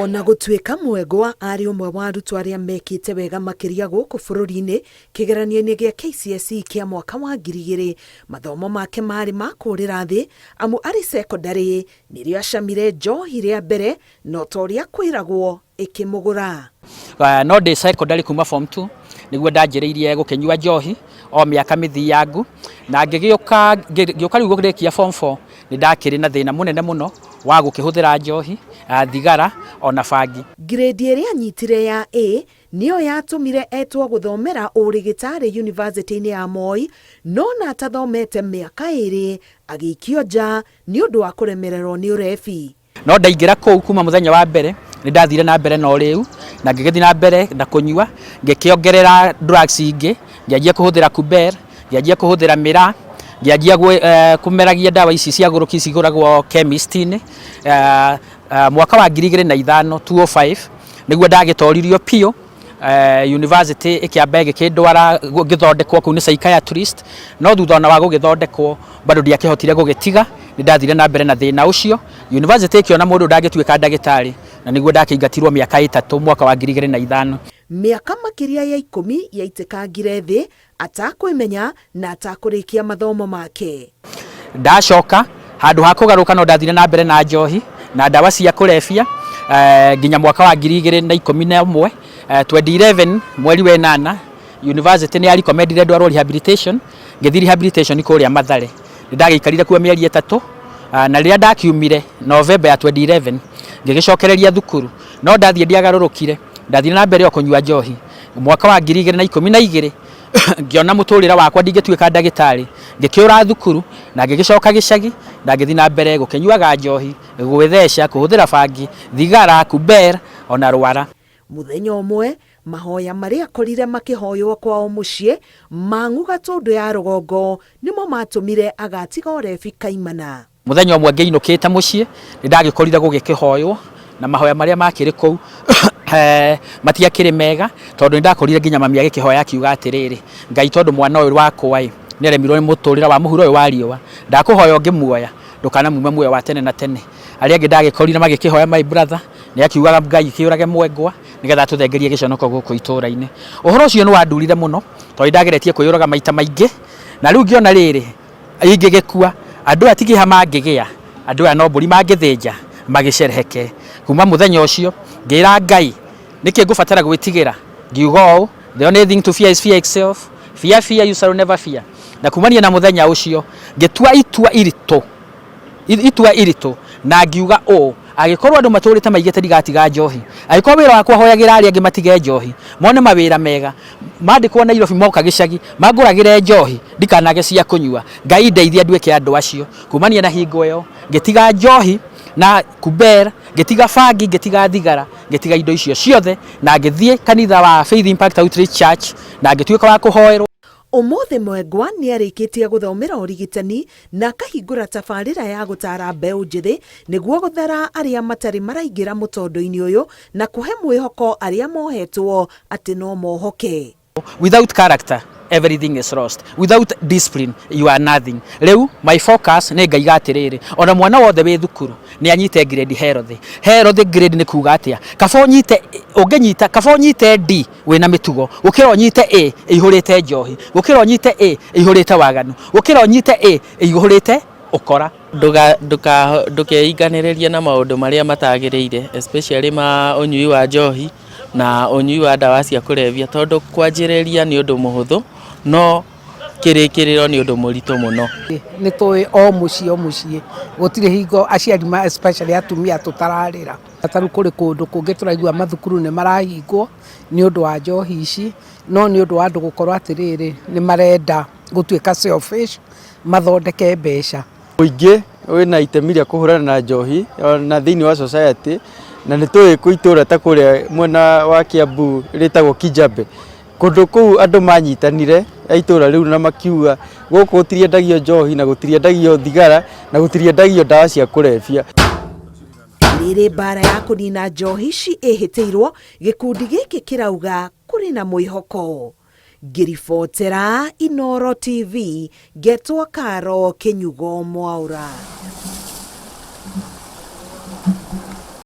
Ona gũtuĩka Mwegwa arĩ ũmwe wa arutwo arĩa mekĩte wega makĩria gũkũ bũrũri-inĩ kĩgeranio-inĩ gĩa KCSE kĩa mwaka wa 2000, mathomo make marĩ ma kũũrĩra thĩ amu arĩ cekondarĩ nĩrĩo acamire njohi rĩa mbere na ta ũrĩa kwĩragwo ĩkĩmũgũra. No ndĩ secondary kuma form 2 nĩguo ndanjĩrĩirie gũkĩnyua njohi o mĩaka mĩthiangu, na ngĩgĩũka ngĩũka rĩu gũrĩkia form 4 nĩ ndakĩrĩ na thĩna mũnene mũno wa gũkĩhũthĩra njohi, thigara ona bangi. Ngirĩndi ĩrĩa anyitire ya A nĩyo yatũmire etwo gũthomera ũrĩgĩtarĩ yunivasĩtĩ-inĩ ya Moi, no ona atathomete mĩaka ĩrĩ agĩikio nja nĩ ũndũ wa kũremererwo nĩ ũrebi. No ndaingĩra kũu kuma mũthenya wa mbere nĩ ndathire na mbere na ũrĩu na ngĩgĩthiĩ na mbere na kũnyua, ngĩkĩongerera drugs ingĩ, ngĩanjia kũhũthĩra kuber, ngĩanjia kũhũthĩra mĩraa, ngĩanjia kũmeragia ndawa ici cia gũrũki cigũragwo chemist-inĩ. Mwaka wa 2005, 2005 nĩguo ndagĩtoririo biũ, university ĩkĩamba ĩgĩkĩndwara ngĩthondekwo kũu nĩ psychiatrist, no thutha ona wa gũgĩthondekwo bado ndiakĩhotire gũgĩtiga, nĩ ndathire na mbere na thĩna ũcio. University ĩkĩona mũndũ ndangĩtuĩka ndagĩtarĩ, na nĩguo ndakĩingatirwo mĩaka 3 mwaka wa 2005. Mĩaka makĩria ya 10 yaitĩkangire thĩ atakwĩmenya na atakũrĩkia mathomo make. Ndacoka handũ ha kũgarũka no ndathire na mbere na njohi na ndawa cia kũrebia nginya mwaka wa 2011, 2011 mweri wa 8 university nĩ ya recommendire ndwarwo rehabilitation, ngĩthiĩ rehabilitation kũrĩa Mathare. Nĩ ndagĩikarire kuo mĩeri 3, na rĩrĩa ndakiumire November ya 2011 ngĩgĩcokereria thukuru, no ndathiĩ ndiagarũrũkire, ndathire na mbere o kũnyua njohi. Mwaka wa 2012 ngĩona mũtũrĩre wakwa ndingĩtuĩka ndagĩtarĩ, ngĩkĩũra thukuru na ngĩgĩcoka gĩcagi na ngĩthiĩ na mbere gũkĩnyuaga njohi, gwĩtheca, kũhũthĩra bangi, thigara, kuber ona rwara. Mũthenya ũmwe mahoya marĩa akorire makĩhoywo kwao mũciĩ ma ng'uga tũndũ ya rũgongo nĩmo matũmire agatiga ũrebi kaimana. Mũthenya ũmwe ngĩinũkĩte mũciĩ nĩ ndagĩkorire gũgĩkĩhoywo na mahoya marĩa makĩrĩ kũu matiakĩrĩ mega, tondũ nĩ ndakorire nginya mami agĩkĩhoya akiuga atĩrĩrĩ, Ngai tondũ mwana ũyũ wakwa ĩ nĩ aremirwo nĩ mũtũrĩre wa mũhuro ũyũ wa riũa, ndakũhoya ũngĩmuoya ndũkanamume muoyo wa tene na tene. Arĩa angĩ ndagĩkorire magĩkĩhoya my brother nĩ akiugaga Ngai kĩũrage mwengwa nĩgetha atũthengerie gĩconoko gũkũ itũra-inĩ. Ũhoro ũcio nĩ wandurire mũno tondũ nĩ ndageretie kwĩyũraga maita maingĩ, na rĩu ngĩona rĩrĩ, ingĩgĩkua andũ aya ti kĩeha mangĩgĩa, andũ aya no mbũri mangĩthĩnja magĩcereheke. Kuma mũthenya ũcio ngĩra Ngai nĩkĩ ngũbatara gwĩtigĩra, ngiuga ũũ, the only thing to fear is fear itself, fear fear you shall never fear. Na kumania na mũthenya ũcio ngĩtua itua iritũ, itua iritũ na ngiuga ũũ, angĩkorwo andũ matũrĩte maigĩte ndigatiga njohi, angĩkorwo wĩra wakwa hoyagĩra arĩa angĩ matige njohi, mone mawĩra mega, mandĩkwo Nairobi moka gĩcagi mangũragĩre njohi ndikanage cia kũnyua, Ngai ndeithia nduĩke andũ acio. Kumania na hingo ĩyo ngĩtiga njohi na kuber, ngĩtiga bangi, ngĩtiga thigara, ngĩtiga indo icio ciothe na ngĩthiĩ kanitha wa Faith Impact Outreach Church na ngĩtuĩka wa kũhoerwo. Ũmũthĩ Mwengwa nĩarĩkĩtie gũthomera ũrigitani na akahingũra tabarĩra ya gũtaara mbeũ njĩthĩ nĩguo gũthara arĩa matarĩ maraingĩra mũtondo-inĩ ũyũ na kũhe mwĩhoko arĩa mohetwo atĩ no mohoke. Without character everything is lost, without discipline you are nothing. Rĩu my focus nĩ ngaiga atĩrĩrĩ, ona mwana wothe wĩ thukuru nĩ anyite grade healthy. Healthy grade nĩ kuga atĩa? Kaba ũnyite, ũngĩnyita, kaba ũnyite D wĩna mĩtugo gũkĩra ũnyite A ĩihũrĩte njohi, gũkĩra ũnyite A ĩihũrĩte waganu, gũkĩra ũnyite A ĩihũrĩte ũkora. Ndũkeinganĩrĩrie na maũndũ marĩa matagĩrĩire, especially ma ũnyui wa njohi na ũnyui wa ndawa cia kũrebia, tondũ kwanjĩrĩria nĩ ũndũ mũhũthũ no kĩrĩkĩrĩro nĩ ũndũ mũritũ mũno. Nĩ tũĩ o mũciĩ o mũciĩ gũtirĩ hingo aciari especially atumia tũtararĩra. Ta rĩu kũrĩ kũndũ kũngĩ tũraigua mathukuru nĩ marahingwo nĩ ũndũ wa njohi ici, no nĩ ũndũ wa andũ gũkorwo atĩrĩrĩ, nĩ marenda gũtuĩka selfish mathondeke mbeca. Mũingĩ wĩna itemi rĩa kũhũrana na njohi na thĩinĩ wa society, na nĩ tũĩ kwĩ itũra ta kũrĩa mwena wa Kiambu rĩtagwo Kijabe, kũndũ kũu andũ manyitanire a itũra rĩu na makiuga gũkũ gũtiriendagio njohi na gũtiriendagio thigara na gũtiriendagio ndawa cia kũrebia. Rĩrĩ mbara ya kũnina njohi ici ĩhĩtĩirwo, gĩkundi gĩkĩ kĩrauga kũrĩ na mwĩhoko. Ngĩribotera Inooro TV, ngetwo Karo Kĩnyugo Mwaũra.